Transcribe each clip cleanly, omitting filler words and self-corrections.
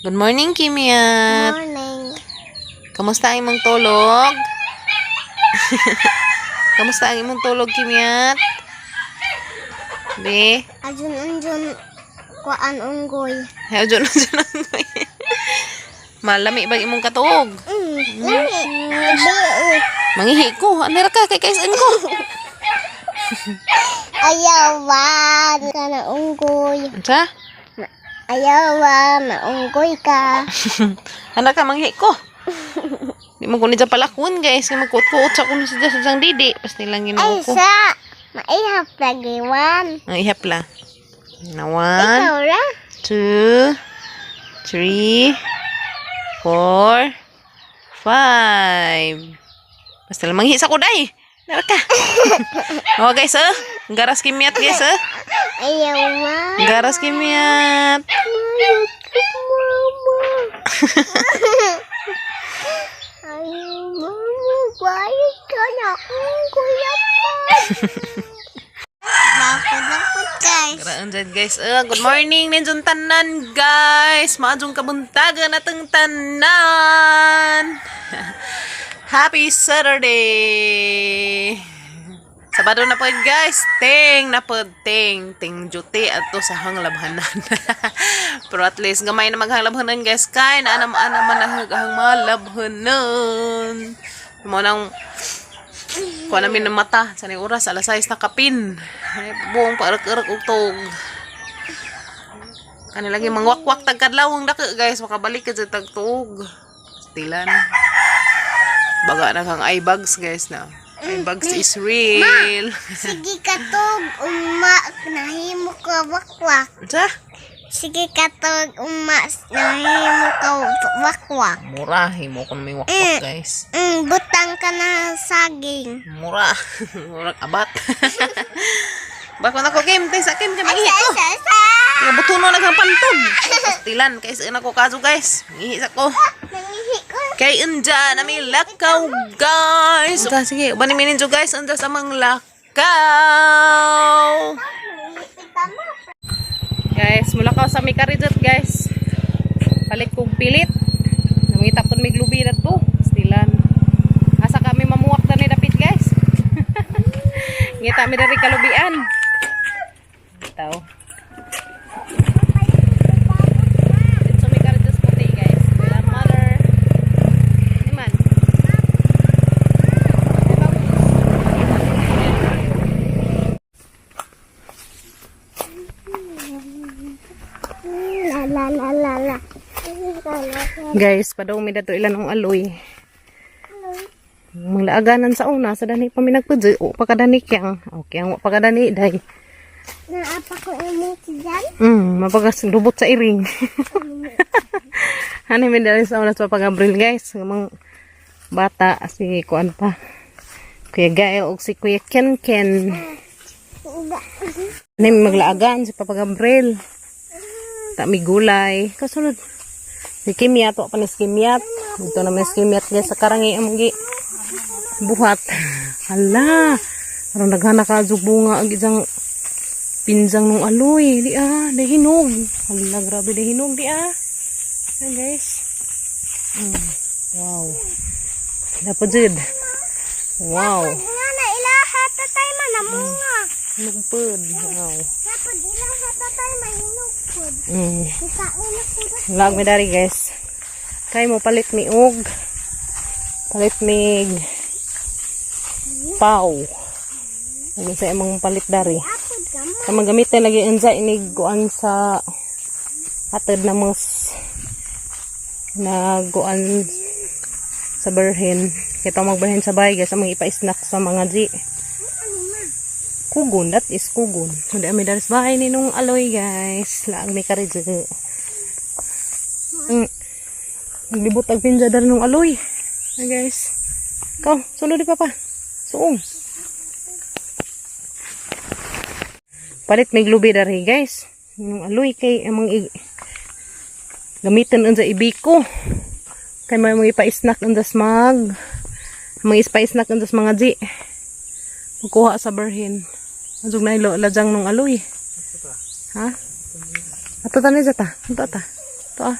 Good morning, Kimiat. Morning. Kamusta ang imong tulog? Kamusta ang imong tulog, Kimiat? Be? Ajun anjun kuan unggoy. Ayaw, dyan, dyan. Malami ba imong katuog? Lami. Bi. Mangihi ko. Ano ra ka? Kay kaisan ko. Ayawan ka na unggoy. Unsa? Ayawan na unggoy ka. Ano ka, manghi ko. Di mo kunin sa palakon, guys. Kaya magkuot-kuot sa kuno sa sa didi. Pas nilang Ay ginoo ko. sa maihap lagi wan. Ang ihap la. Na one, Ikaw ra. two, three, four, five. Basta lang manghi sa kuday. Nara ka. Oh, guys, oh. Garas kimiyat, guys, oh. Ayawan. Garas kimiyat. Mama. Ayaw, mama. Bayad ka na unggoy pa. Lapod-lapod, guys. Garaan dyan, guys. Good morning ninjong tanan, guys. Maadjong kabuntagan atong tanan. Happy Saturday. Sabado na po, guys. Ting na po ting ting duty ato sa hanglabhanan. Pero at least gamay na maghanglabhanan, guys, kay na anam ana man ang malabhanan. Mo nang kuha namin ng mata sa ning oras alas 6 na kapin. Ay, buong paarek-arek og tog. Kani lagi mangwakwak tag kadlaw ang dako, guys, makabalik ka sa tagtuog. Stilan. Baga na kang eye bags, guys, na. Eye bags is real. Sige katog uma nahimo ka wakwak. Unsa? Sige katog uma nahimo ka wakwak. Mura himo kon may wakwak, guys. Butang ka na saging. Mura. Mura abat. Bako na ko game tay sa akin kay mangihi ko. Sa sa. Kaya butuno na kang pantog. Pastilan kay sa ko kaso, guys. Mangihi sa ko. Nangihi ko. Kay unja na may lakaw, guys. Ta, sige, uban ni ninyo, guys, unja sa mang lakaw. Guys, mulakaw sa may karidot, guys. Palit kong pilit. Nangita pon may glubi na to. Stilan. Asa kami mamuwak na ni dapit, guys. Ngita mi dari kalubian. Tao. Dito may karidot puti, guys. Sila mother. Iman. La la la la la. La la la. Guys, padaw mi dato ilan ang aloy. Maglaaganan sa una, sa dani pa mi nagpudyo, o pagkadani kyang. Okay, ang pagkadani day. Naapa ko imong tiyan. Mapagas lubot sa iring. Ano mi dali sa una sa pag-abril, guys. Ang mga bata si kuan pa. Kuya Gael og si Kuya Ken Ken. Ano mi maglaagan si Papa Gabriel. Ta mi gulay. Kasunod. Si Kimyat, wa pa ni si Kimyat. Dito na may si Kimyat, guys, sa karangi among gi buhat. Hala. Aron naghana ka jug bunga ang isang pinjang nung aloy. Di ah, dahinog. Hala, grabe dahinog di ah. Ayan, guys. Wow. Dapat jud. Wow. Nga na ilaha tatay man namunga. Lugpod. Wow. Dapat ilaha tatay man hinugpod. Ikaon na ko. Lag mi dari, guys. Kay mo palit mi og palit mig paw. Ug sa imong palit dari. Apod ka mo. Kamang gamitin lagi unsa inig kuan sa hatod na mas na guan sa berhen. Kita magberhen sa bahay, guys, among ipa-snack sa mga G. Kugon, that is kugon. So, di ami dari sa bahay ni nung aloy, guys. Laag mi kari dyan. Naglibot ang pinja dari nung aloy. Ay, guys. Ikaw, sunod di papa. Suong. Palit may glubi dari, guys. Nung aloy kay among gamitin unsa ibiko. Kay may mga ipa-snack unsa smag. Mga ipa-snack unsa mga G. Magkuha sa berhin. Azug na ilo lajang nung aloy. Ha? Ato ta ni ta. Ato ta. Ato ah.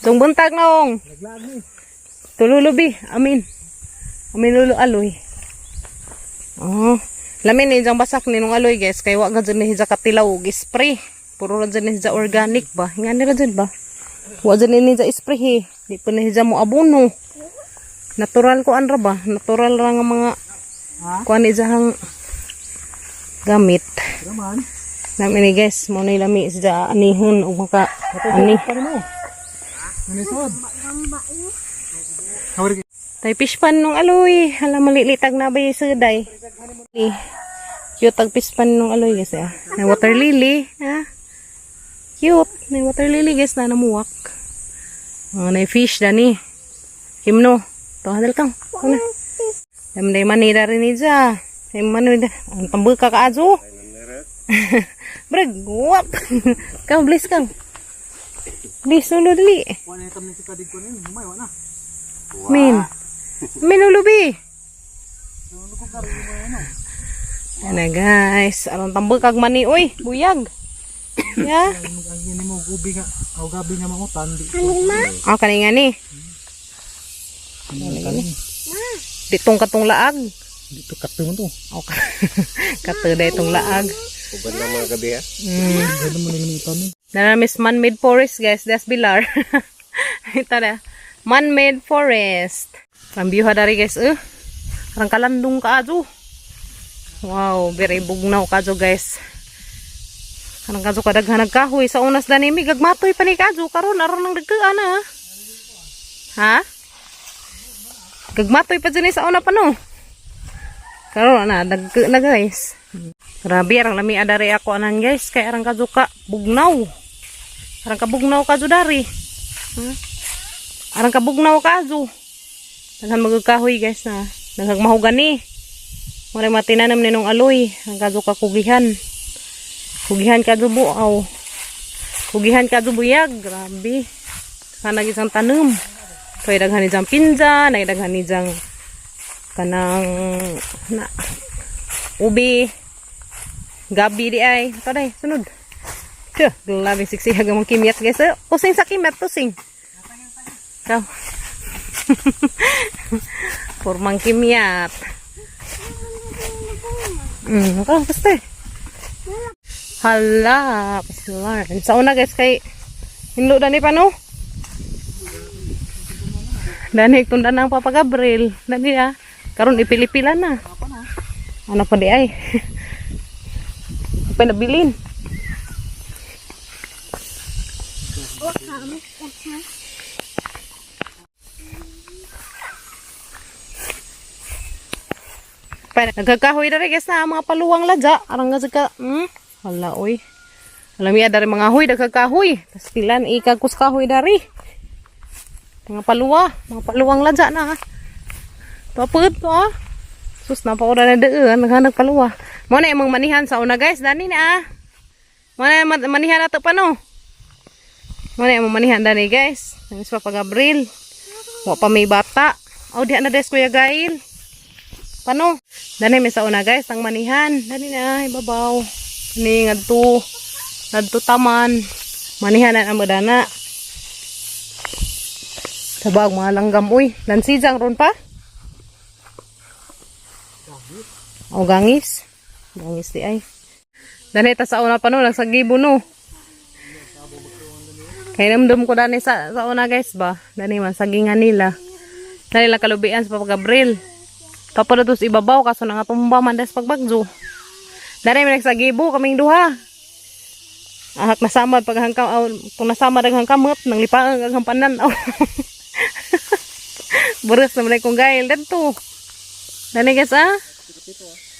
Tong buntag naong. Laglag ni. Tululubi. Amin. Amin lulo aloy. Oh. Lamin ni jang basak ni nung aloy, guys, kay wa gud ni hija katilaw og spray. Puro ra jud ni hija organic ba. Nga ni ra jud ba. Wa jud ni hija spray he. Di pa ni hija mo abono. Natural ko ra ba? Natural ra nga mga Ha? kuan ni jahang gamit. Raman. Namin ni guys, mo ni lami sa anihon og maka ani. Pa mo. Manisod. Kawari. Tay fish pan nung aloy. Hala, malilitag na ba yung suday? Eh, cute ang fish pan nung aloy, guys, ah. May water lily. Ah. Cute. May water lily, guys, na namuwak. Oh, na fish dani. Himno. To hadal kang. Ano? Damday manira rin niya. Ay manira. Ang tambuka ka azo. Brag, wap. Kang bless kang. Bless nulo dali. Wala na kami sa kadig ko nin. Humay wala. Min. Min ulubi. Ano guys, aron tambok kag mani oy, buyag. Ya. Ang ini mo gubi nga, aw gabi nga mangutan di. Ah, kani nga ni. Ditong katong laag. Dito kape mo to. Okay. Katuday itong laag. Uban lang mga gabi ha. Ano mo nilimitan ni? Naramis man-made forest, guys, das bilar. Ito na. Man-made forest. Ang view dari, guys, eh. Arang kalandong kaadyo. Wow, very bugnaw kaadyo, guys. Arang kaadyo kadaghan kahoy sa unas danimi gagmatoy pa ni kaadyo karon aron nang dagkaan na. Ha? Gagmatoy pa dyan eh sa una pa no. Karon na dagka na, guys. Grabe arang lami adari ako anan, guys, kay arang kadyo ka bugnaw. Arang kabugnaw kadyo dari. Arang kabugnaw kadyo. Daghan magkahoy, guys, na. Daghang mahugani. Mura matinanam ni nung aloy. Ang kadyo kakugihan. Kugihan kadyo buaw. Kugihan kadyo buyag. Grabe. Kanag isang tanom. Kay daghan ni jang pinja, nay daghan ni jang kanang na ubi. Gabi di ay. Ito day, sunod. Tiyo, grabe siksihag ang mga kimyat, guys. Eh, pusing sa kimyat, pusing. Ikaw. Formang kimyat. Ikaw, basta eh. Hala, paslar. Sa una, guys, kay hindo dani pa no? Dani tunda ng Papa Gabriel. Dani ah. Karon ipilipila na. Ano pa di ay? Pinabilin. Pa nagkakahoy na rin, guys, na ang mga paluwang ladya. Arang nga ka, Hala oy. Alam niya dari mga huy nagkakahoy. Tas pilan ikakus kahoy dari. Mga paluwa, mga paluwang ladya na. To pud to ah. Sus na pa na daan naghanap paluwa. Mo na imong manihan sa una, guys, dani na ah. Mo na manihan nato pa no. Mo na imong manihan dani, guys. Nangis pa Gabriel. Wa pa may bata. Oh, diha na des Kuya Gail. Pano? Dani may sa una, guys, ang manihan. Dani na ibabaw. Ni ngadto ngadto taman. Manihan na ang madana. Sabag mga langgam uy. Nansijang ron pa? O gangis. Gangis di ay. Dani ta sa una pa no, nagsagibo no. Kay namdum ko dani sa una, guys, ba. Dani man sagingan nila. Dani lang kalubian sa Papa Gabriel. Papa na sa ibabaw kaso nangatumba man des pagbagyo. Dani man nagsagibo kaming duha. Ahak nasamad pag hangkam aw, kung nasamad ang hangkamot nang lipaang ang hampanan aw. Buros naman ay kong gail dadto. Dani, guys, ah.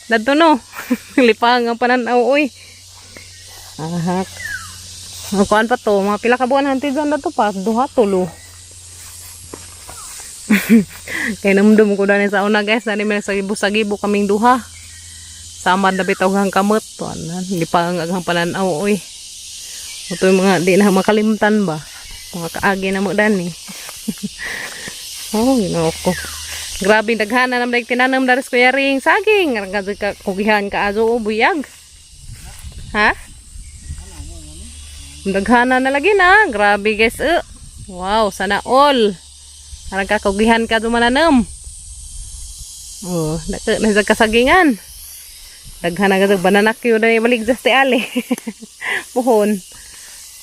Dadto no. Lipaang ang pananaw oy. Ahak. Ang kuan pa to, mga pila ka buwan hanti dyan na to pa, duha tulo. Kay namdum ko dani sa una, guys, dani may sagibo-sagibo kaming duha. Samad na bitaw ang kamot, tuan hindi pa ang aghang pananaw oy. Ito yung mga di na makalimtan ba. Mga kaagi na mo dani. Oh, Ginoo ko. Grabe daghana nam daig tinanam daris Kuya Ring saging. Arang ka kugihan ka azo o buyag. Ha? Daghana na lagi na. Grabe, guys. Wow, sana all. Arang kakugihan ka dumananam. Oh, naka na sa kasagingan. Daghan na gazag banana queue na balik just ti ali. Puhon.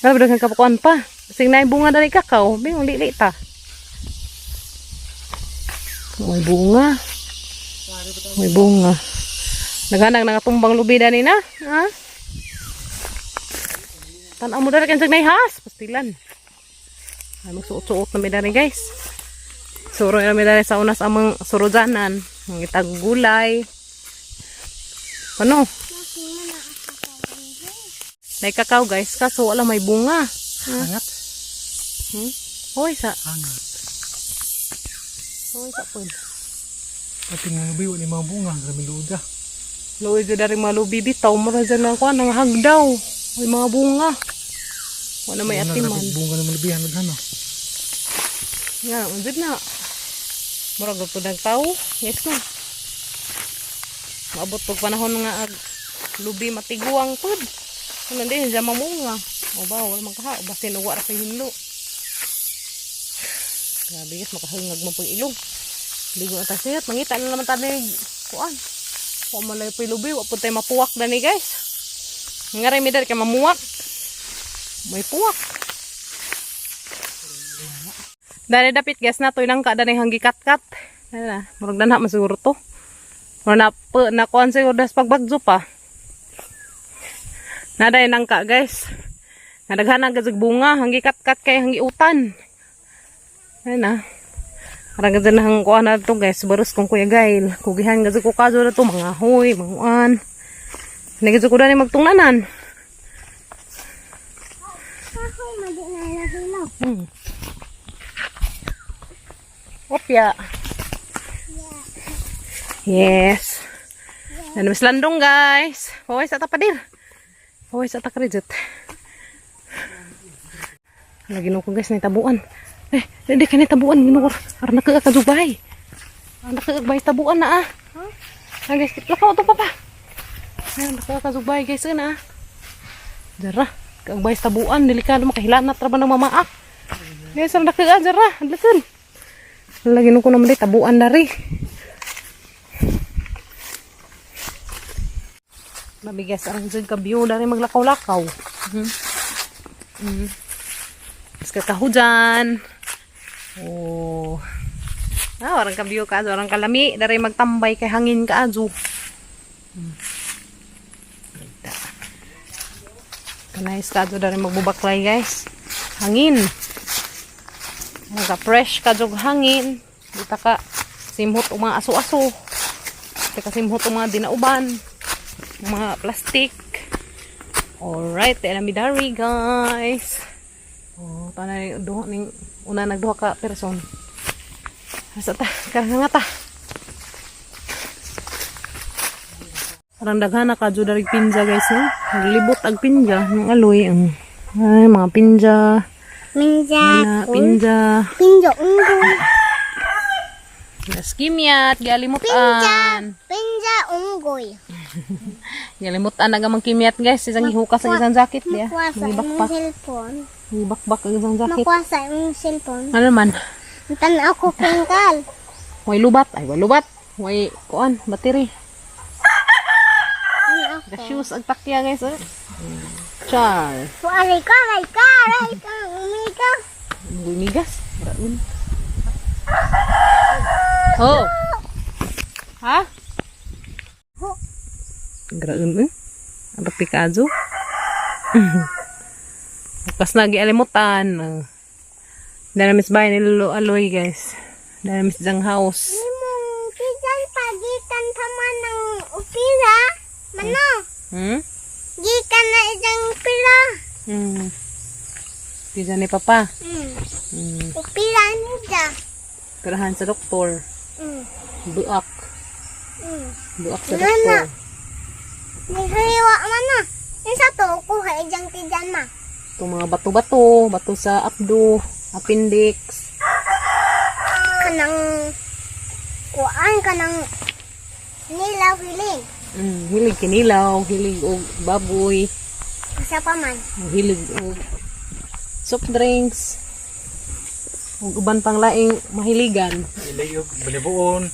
Grabe daghan ka pakuan pa. Sing na bunga dali kakao, bing lili ta. May bunga. May bunga. Naghanang nangatumbang lubi dani na. Ha? Tan-aw mo dali kansag has. Pastilan. Ay, magsuot-suot na mi dani, guys. Suro na mi dani sa unas amang surujanan. Ang itag gulay. Ano? May kakao, guys, kaso wala may bunga. Angat. Hoy sa. Angat. Hoy sa po. Pati nga lubi, wala mga bunga. Grabe luod ah. Luoy dyan dari mga lubi bitaw. Mura dyan ang kuan, ang hagdaw. May mga bunga. Wala may Wala, atiman. grabe bunga ng lubihan. Daghan ah. Nga, unjud na. Murag po nagtaw. Yes na. Maabot pag panahon nga ag lubi matiguang pud. Ano din siya mamunga. O ba, wala man kaha. Basin uwa ra kay hinlo. Grabe guys, makahangag man pag ilong. Ligo na tayo sayot. Mangita na naman tayo kuan. Wa man layo pa'y lubi. Wa po tayo mapuwak dani, guys. Nga rin mi dali kay mamuwak. May puwak. Dali dapit guys na to'y nangka dani hanggi katkat. Dali na, murag danha man siguro to. Murag na pa, na kuan siguro das pagbagyo pa. Naday nangka, guys. Nadaghan ang gazag bunga, hanggi katkat kay hanggi utan. Dali na. Arang gazag na hang kuan na to, guys, baros kong kuya gail. Kugihan gazag ko kaso na to mga huy, mga uan. Nagazag ko dani magtungnanan. Kahoy, mali na nahilo. Opya. Yes. Ano mas landong, guys. Paway sa tapadil. Paway sa takridjot. Lagi ko, guys, naitabuan. Eh, hindi ka naitabuan. Ginoo. Aran na ka Dubai. Aran na bay tabuan na ah. Ah, guys, lakaw to papa. Ayan, naka ka Dubai, guys, na ah. Dara, kag bay tabuan delikado makahilanat ra ba ng mamaak. Guys, aran na ka dara, adlakan. Lagi ko naman di tabuan dari. Mabigas ang dyan ka view dari maglakaw-lakaw. Mas kakahujan. Oh. Ah, warang ka view ka, warang kalami dari magtambay kay hangin ka azu. Nice ka azu dari magbubaklay, guys. Hangin. Naka-fresh ka jog hangin. Dita ka simhot og mga aso-aso. Dita ka simhot og mga dinauban. Mga plastic. Alright, mi dari, guys. Oh, tanay duha ning una nagduha ka person. Asa ta, karang nga ta. Parang daghan na ka jud dari pinja, guys, no? Naglibot ag pinja ng aloy ang ay mga pinja. Minja, Ana, pinja. pinja, unggoy. Naskimyat, gialimutan. Pinja, unggoy. Gialimutan na gamang kimyat, guys. Isang gihukas ang isang jacket niya. Makuha sa imong Gibakpak. cellphone. Gibakbak ang isang jacket. Makuha sa imong cellphone. Ano naman? Tan-aw ko kengkal. Way lubat. Ay, way lubat. Way, kuan, battery. Tan-aw The shoes, ang takya, guys. Eh. Char. ko. Aray ka, aray ka, aray ka, umiga. Gumigas. Raun. Oh. Ha? Graun eh. Ang pikazo. Bukas na gialimutan. Danamis bahay ni Lolo Aloy, guys. Danamis diyang house. Imong pisan pagitan pa man ng upira. Mano, gikan na isang pira. Pizza ni Papa. Upira niya. Pirahan sa doktor. Buak. Buak sa Nana. doktor. Nihriwa man na. Isa to, kuha ijang tijan ma. Itong mga bato-bato. Bato sa abdo. Appendix. Kanang kuan kanang nila hiling. Hilig kinilaw. Hilig og baboy. Isa pa man. Hilig og soft drinks. Ug uban pang laing mahiligan. Ilayog, balibuon.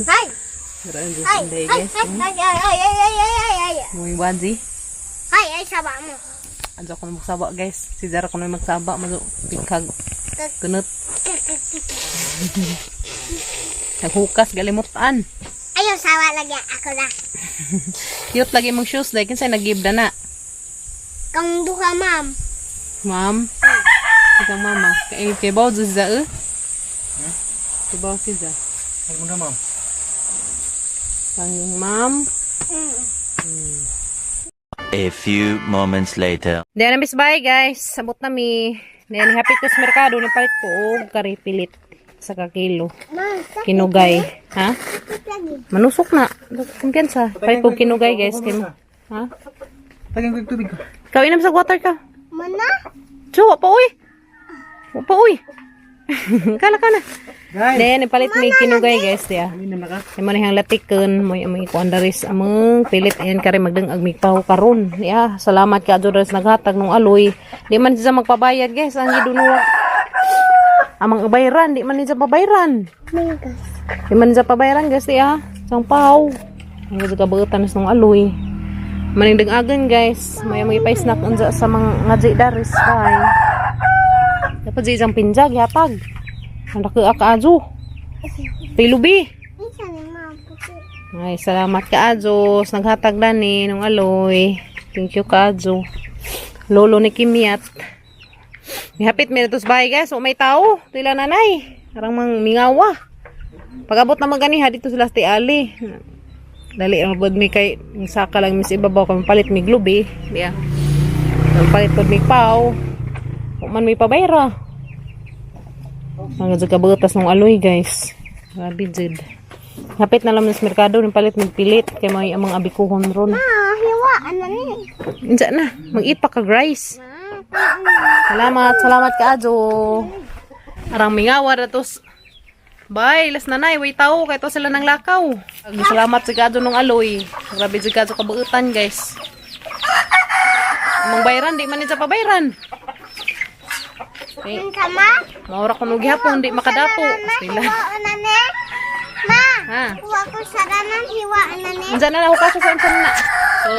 Ay! Grabe Ay! Sunday Ay! guys. Ay! Ay! Ay! Ay! Ay! Ay! Ay! Ay! Muy waji. Ay! Ay! Saba mo. Adyo ko na magsaba guys. Si Zara ko na magsaba mazo pikag kunot. Naghukas galimutan. Ayaw, sawa lagi. Ako na. Cute lagi mong shoes dahil kinsay nag-give na. Kang duha, ma'am. Ma'am. Ikaw mama. Kay kay bawo si Za eh. Kay bawo si Za. Ano mo na, ma'am? Kang ma'am. A few moments later. Diyan na miss bye guys. Sabot na mi. Diyan happy ko sa merkado napalit ko og kari pilit sa kakilo. Ma'am, sakit. Kinugay. Ha? Sakit lagi. Manusok na. Kumpiyansa. Palit ko kinugay guys. Kay ha? Tagang ko yung tubig ko. Ikaw inom sa water ka. Mana? Chu, wa pa uy. Wa pa uy. Kala ka na. Guys! Then, ipalit may kinugay guys diya. Inom na ka? Ay man hang latiken mo yung mga kuan daris among pilit ayan kare magdang ag migpaw karon. Ya, salamat ka adto daris naghatag nung aloy. Di man siya magpabayad guys, ang gidunuwa. Amang bayran, di man siya pabayran. Minggas. Di man siya pabayran guys diya. Sang paw. Ang gud kabutan nung aloy. Maning agan guys, may mga ipay-snack unsa sa mga ngaji daris kay. Dapat di isang pinjag yapag. Ang dako ka ajo. Pilubi. Isa ni ma'am. Puti. Ay, salamat ka, Ajo. Naghatag dani nung aloy. Thank you ka, Ajo. Lolo ni Kimiat. Mihapit mi na bahay, guys. O may tao. Tila nanay. Arang mang mingawa. Pag-abot na maganiha, dito sila sa Ali. Dali, ang bod mi kay ang saka lang mis ibabaw kami palit mi glubi. Diya. Palit pod mi paw. O man mi pabayra. Ang kabutas ng aloy, guys. Grabe, jud. Hapit na lang sa merkado, ng palit magpilit kay may amang abikuhon ron. Ah, hiwa. Ano ni? Unsa na, mag-eat pa ka rice. Ma, Salamat, salamat ka ajo. Arang mingawa datos. Bye, las nanay, way tao kay to sila nang lakaw. Salamat sa kadyo nung aloy. Grabe sa kadyo kabuutan, guys. Amang bayran, di man ni sa pabayran. Okay. Unsa ma? Maura ko nung gihapon, di makadapo. Sila. Hiwa na ni? Ma! Ha? Kuha ko saranan, hiwa na ni. Unsa na na hukaso sa unsa na. So,